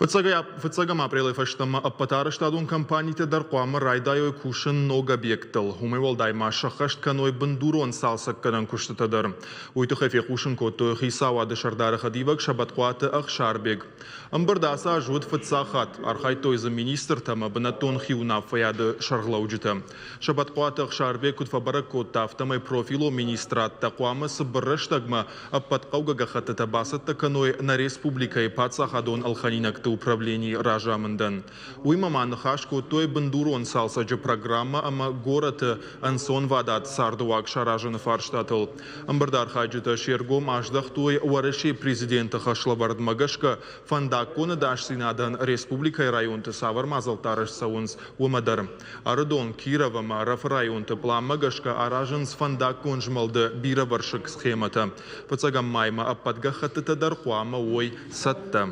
Фыццӕгӕм апрелӕй фӕстӕмӕ ӕппӕт арӕзтадон компанитӕ дӕр хъуамӕ райдайой кусын ног объекттыл. Уымӕй уӕлдай ма сӕххӕст кӕной бындурон цалцӕггӕнӕн куыстытӕ дӕр. Уый тыххӕй фехъусын кодтой хицауады сӕрдары хӕдивӕг Сӕбӕтхъуаты Ӕхсарбег. Ӕмбырд ацы аз уыд фыццаг хатт. Архайдтой дзы министртӕ ӕмӕ бынӕттон хиуынаффӕйады сӕргълӕуджытӕ. Сӕбӕтхъуаты Ӕхсарбег куыд фӕбӕрӕг кодта, афтӕмӕй профилон министрадтӕ хъуамӕ цыбыр рӕстӕгмӕ ӕппӕт хъӕугӕ гӕххӕттытӕ бацӕттӕ кӕной нӕ республикӕйы паддзахадон ӕлхӕнинӕгты управленийы разамындӕн. Уыимӕ ма ныхас кодтой бындурон цалцӕджы программӕ ӕмӕ горӕты ӕнцонвадат цардыуаг саразыны фарстатыл. Ӕмбырды архайджытӕ се ргом аздӕхтой Уӕрӕсейы президенты хӕслӕвӕрдмӕ гӕсгӕ фӕндаггон ӕдасдзинадӕн республикӕйы районты цавӕр мадзӕлттӕ арӕзт цӕуынц, уымӕ дӕр. Ӕрыдон, Киров ӕмӕ Ӕрӕфы районты пъланмӕ гӕсгӕ аразынц фӕндаггон змӕлды бирӕвӕрсыг схемӕтӕ. Фыццӕгӕм маймӕ ӕппӕт гӕххӕттытӕ дӕр хъуамӕ уой цӕттӕ.